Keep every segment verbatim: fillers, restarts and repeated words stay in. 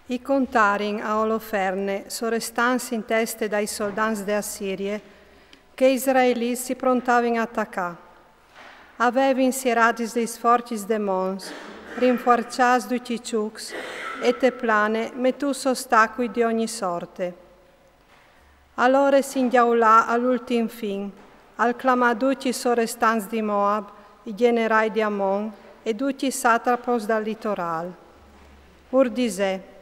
I contarin a Oloferne, sorestans in teste dai soldans de Assirie, che i israelits si prontavin a tacà. A vevin sieradis lis forchis de monts, rinfuarciâts ducj i çucs, e te plane metûts ostacui di ogni sorte. Alore si ingjaulà al ultin fin, al clamà ducj i sorestants di Moab, i gjenerai di Amon e ducj i satrapos dal litorâl. Ur disè: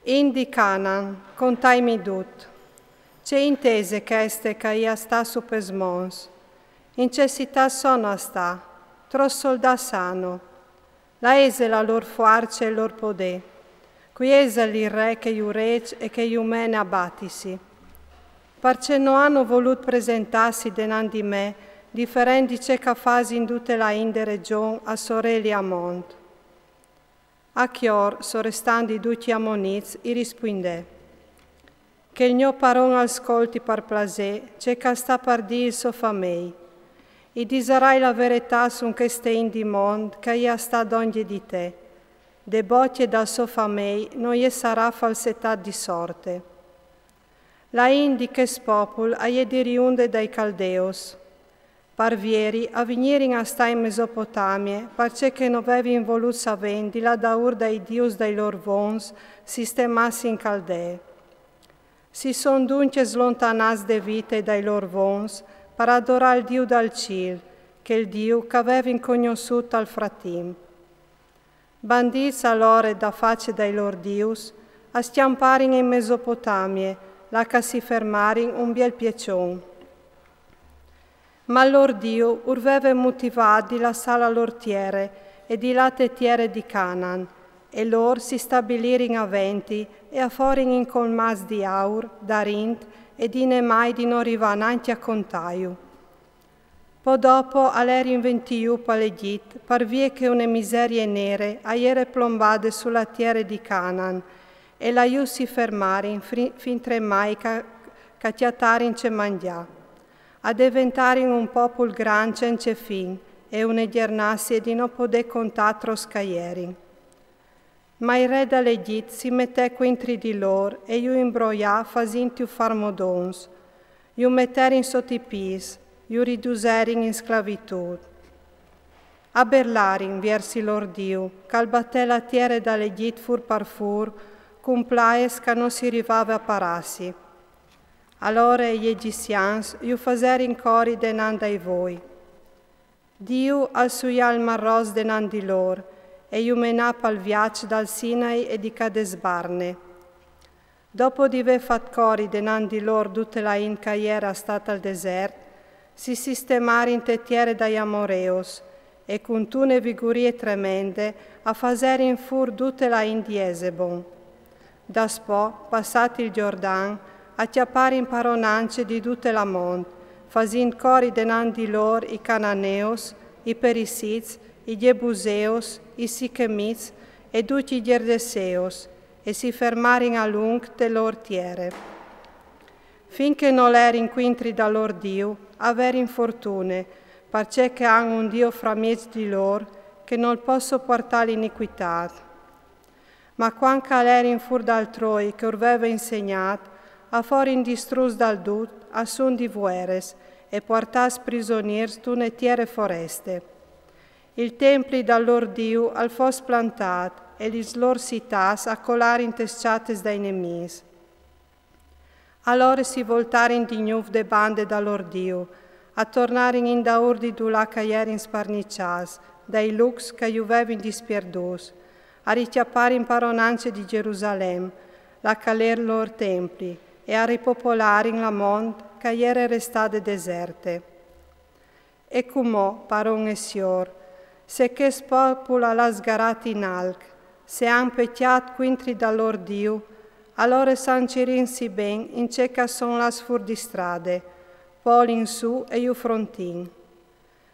Int di Canan, contaimi dut. Ce int ese cheste ch'a è a stâ su pes monts? In ce citât sono a stâ? Trops soldâts anu? La ese la lôr fuarce e il lôr podê? Cui esal il re che ju rece e che ju mene a batisi? Parcè no anu volût presentâsi denant di me, diferent di ce ch'a fasin dute la int de regjon a soreli a mont? Achior, sorestants di ducj i Amonits, i rispuindè: Che il gno paron al scolti par plasê ce ch'al sta par dî il so famei. I disarai la veretât sun cheste int di mont ch'a è a stâ dongje di te. De bocje dal so famei no je sarà falsetât di sorte. La int di chest popul a je diriunde dai Caldeus. Par vieri a vignirin a stâ in Mesopotamie, parcè che no vevin volût savê di la daûr dai dius dai lôr vons sistemâsi in Caldee. Si son duncje slontanâts de vite dai lôr vons par adorâ il Diu dal cîl, chel Diu ch'a vevin cognossût tal fratimp. Bandîts alore da face dai lôr dius, a scjamparin in Mesopotamie, là ch'a si fermarin un biel pieçon. Ma il lôr Diu ur veve mutivât di lassâ la lôr tiere e di lâ te tiere di Canan, e lôr si stabilirin a venti e a forin incolmâts di aur, d'arint e di nemai di no rivâ nancje a contâju. Po dopo a lerin ventî jù pal Egjit, par vie che une miserie nere a jere plombade su la tiere di Canan, e là jù si fermarin fri-, fintremai ch'a, ch'a cjatarin ce mangjâ. A deventarin un popul grant cence fin e une gjernassie di no podê contâ trops ch'a jerin. Ma il re dal Egjit si metè cuintri di lôr e ju imbroià fasintju fâ modons, ju meterin sot i pîts, ju riduserin in sclavitût. A berlarin viers il lôr Diu, ch'al batè la tiere dal Egjit fûr par fûr, cun plaes ch'a no si rivave a parâsi. Alore i egjitzians ju faserin cori denant dai voi. Diu al suià il Mar Ros denant di lôr, e ju menà pal viaç dal Sinai e di Cades Barne. Dopo di vê fat cori denant di lôr dute la int ch'a jere a stâ tal desert, si sistemarin te tiere dai Amoreus, e cuntune vigurie tremende a faserin fûr dute la int di Esebon. Daspò, passât il Gjordan, a cjaparin paronance di dute la mont, fasint cori denant di lôr i Cananeus, i Perisits, i Gjebuseus, i Sichemits e ducj i Gjerdeseus, e si fermarin a lunc te lôr tiere. Fin che no lerin cuintri dal lôr Diu, a verin fortune, parcè che a àn un Diu framieç di lôr, che nol pò sopuartâ l'iniquitât. Ma cuant ch'a lerin fûr dal troi che ur veve insegnât, a forin distruts dal dut a sun di vueres e puartâts prisonîrs tune tiere foreste. Il templi dal lôr Diu al fo splantât e lis lôr citâts a colarin tes çates dai nemîs. Alore si voltarin di gnûf de bande dal lôr Diu, a tornarin indaûr di dulà ch'a jerin sparniçâts dai lucs ch'a ju vevin dispierdûts, a ricjaparin paronance di Gjerusalem, là ch'al è il lôr templi, e a ripopolarin la mont ch'a jere restade deserte. E cumò, paron e siôr, se chest popul al à sgarât in alc, se a àn pecjât cuintri dal lôr Diu, alore sancirìnsi ben in ce ch'a son lâts fûr di strade, po lin sù e ju frontìn.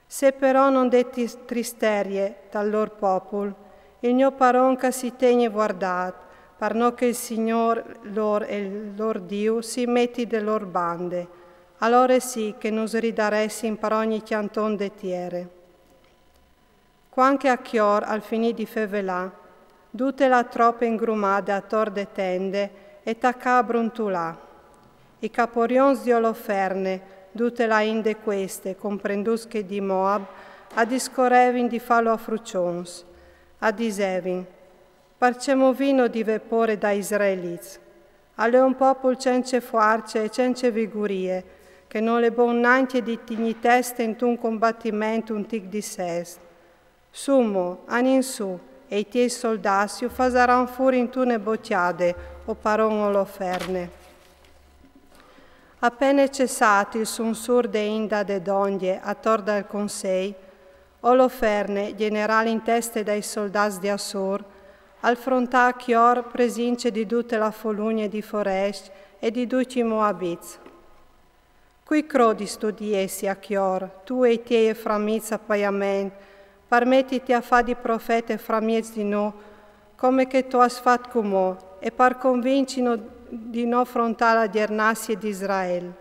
Se però no dê tis-, tristerie tal lôr popul, il gno paron ch'a si tegni vuardât, par no che il Signôr lôr e il lôr Diu si meti de lôr bande, alore sì che nus ridaressin par ogni cjanton de tiere. Cuant che Achior al finì di fevelâ, Dute la trope ingrumade ator de tende e tacà a bruntulà. I caporions di Oloferne, dute la inde queste, comprendùs che di Moab, a discorevin di falo a frucions, a disevin: Parcè movino di vepore da Israelits? Al è un popul cence fuarce e cence vigurie, che nol è bon nancje di tigniteste intun combatiment un tic di sest. Su mo, anin su, e i tiei soldats ju fasaran fur intune bocjade, o paron Oloferne. Apene cessat il sunsur de inda de dongje ator dal consei, Oloferne, gjeneral in teste dai soldats di Assur, al frontà Chior, presince di dute la folugne di forest e di ducj i Moabits. Cui crodistu di jessi, Achior, tu e i tiei eframits a paiament, par metiti a fà di profete framieç di no, come che tu âs fat cumò, e par convincino di no frontà la gjernasie di Israel?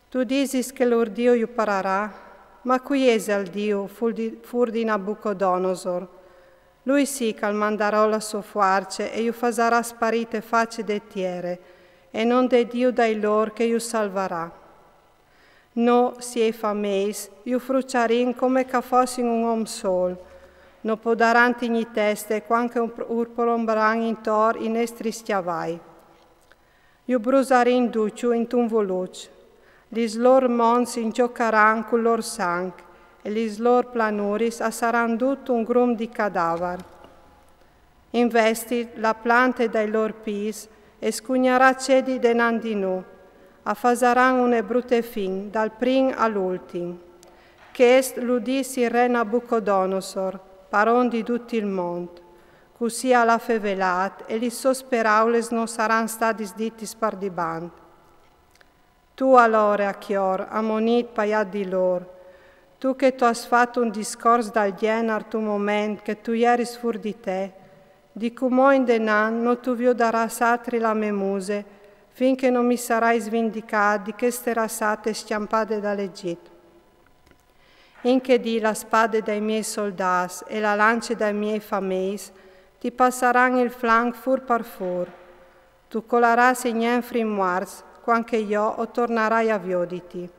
Tu disis che lur Diu ju pararà, ma cui jesal Diu fur di, fur di Nabucodonosor? Lui sì che al mandarò la so fuarce e ju fasarà sparite face de tiere, e non de Diu dai lor che ju salvarà. No, siei fameis, ju fruçarìn come ch'a fossin un om sol. No podaran tignî teste cuant che ur-, urpolombaran intor i nestris cjavai. Ju brusarìn ducju intun vuluç. Lis lôr mons si incjocaran cul lôr sanc, e lis lôr planuris a saran dut un grum di cadavar. Invezit la plante dai lôr pîts e scugnarà cedi denant di no, a fasaran une brute fin dal prin al ultin. Chest lu dîs il re Nabucodonosor, paron di dut il mont. Cussì al à fevelât, e lis sôs peraulis no saran stadis ditis par dibant. Tu alore, Achior, amonît paiât di lôr, tu che tu âs fat un discors dal gjenar tun moment che tu jeris fûr di te, di cumò indenant no tu viodarâs altri la mê muse, fin che no mi sarai svindicât di cheste rassate scjampade dal Egjit. In chê dì la spade dai miei soldâts e la lance dai miei fameis ti passaran il flanc fûr par fûr. Tu colarâs i gnenfri muarts, cuant che jo o tornarai a vioditi.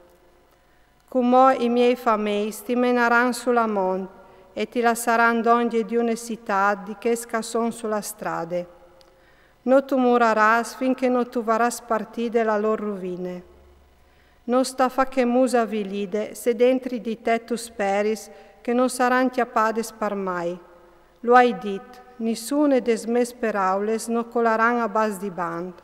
Cumò i miei fameis ti menaran sul mont e ti lassaran dongje di une citât di chês ch'a son su la strade. No tu murarâs fin che no tu varâs spartide la lôr ruvine. No sta fâ chê muse avilide, se dentri di te tu speris che no saran cjapadis par mai. Lu ai dit, nissune des mês peraulis no colaran abàs dibant.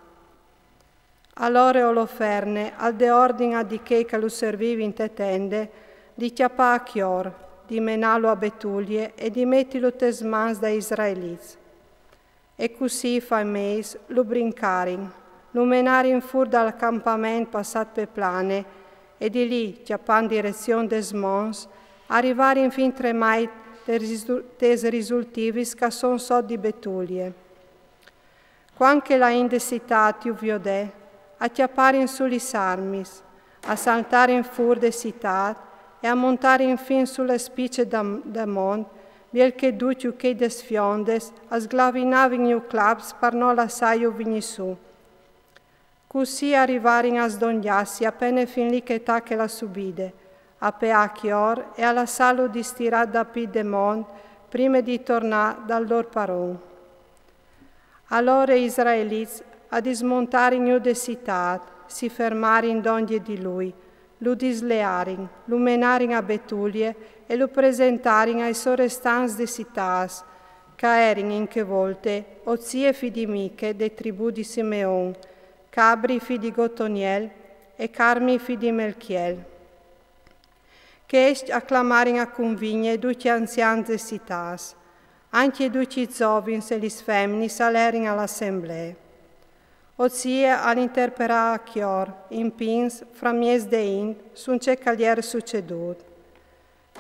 Alore Oloferne al dè ordin a di chei ch'a lu servivin te tende di cjapâ Achior, di menâlu a Betulie e di metilu tes mans dai israelits. E cussì i fameis lu brincarin, lu menarin fûr dal campament passant pe plane, e di li, cjapant direzion des monts, a rivarin fin tremait tes risu-, tes risultivis ch'a son sot di Betulie. Cuant che la int de citât ju viodè, a cjaparin su lis armis, a saltarin fûr de citât e a montarin fin su la spice da, da mont, biel che ducju chei des fiondes a sglavinavin ju claps par no lassâju vignî su. Cussì a rivarin a sdongjâsi apene fin li che tache la subide, a peâ Achior e a lassâlu distirât dal pît de mont prime di tornâ dal lôr paron. Alore i israelits a dismontarin jù de citât, si fermarin dongje di lui, lu dislearin, lu menarin a Betulie e lu presentarin ai sorestants de citâts, ch'a erin in chê volte Ozie fi di Miche de tribù di Simeon, Cabri fi di Gotoniel e Carmi fi di Melchiel. Chescj a clamarin a cunvigne ducj i anzians des citâts, ancje ducj i zovins e lis feminis a lerin a la assemblee. Ozie al interpelà Achior, in pins, framieç de int, su ce ch'al jere sucedût.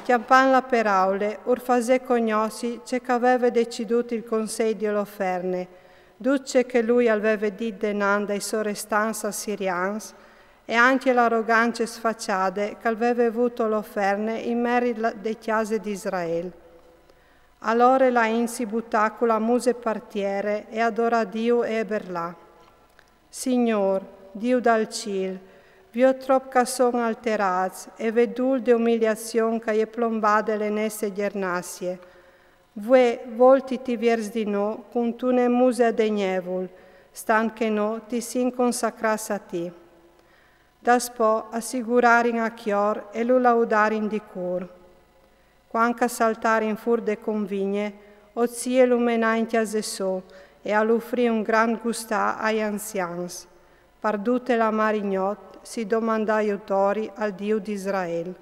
Cjampant la peraule, ur fasè cognossi ce ch'al veve decidût il consei di Oloferne, dut ce che lui al veve dit denant dai sorestants assirians, e ancje la arogance sfaçade ch'al veve vût Oloferne in merit la, de cjase di Israel. Alore Lain si butà cu la muse par tiere e adorà Diu e e berlà: Signôr, Diu dal cîl, viôt trop ch'a son alterâts e ve dûl de umiliazion ch'a je plombade le neste gjernasie. Vuê, voltiti viers di nô cuntune muse a degnevul, stant che nô ti sin consacrâts a ti. Daspò a sigurarin a cjor e lu laudarin di cûr. Cuant ch'a saltarin fûr de convigne, o zi e lu menà in cjase sô e al ufrì un grant gustâ ai anzians. Par dute la mari gnot si domandà jutori al Diu di Israel.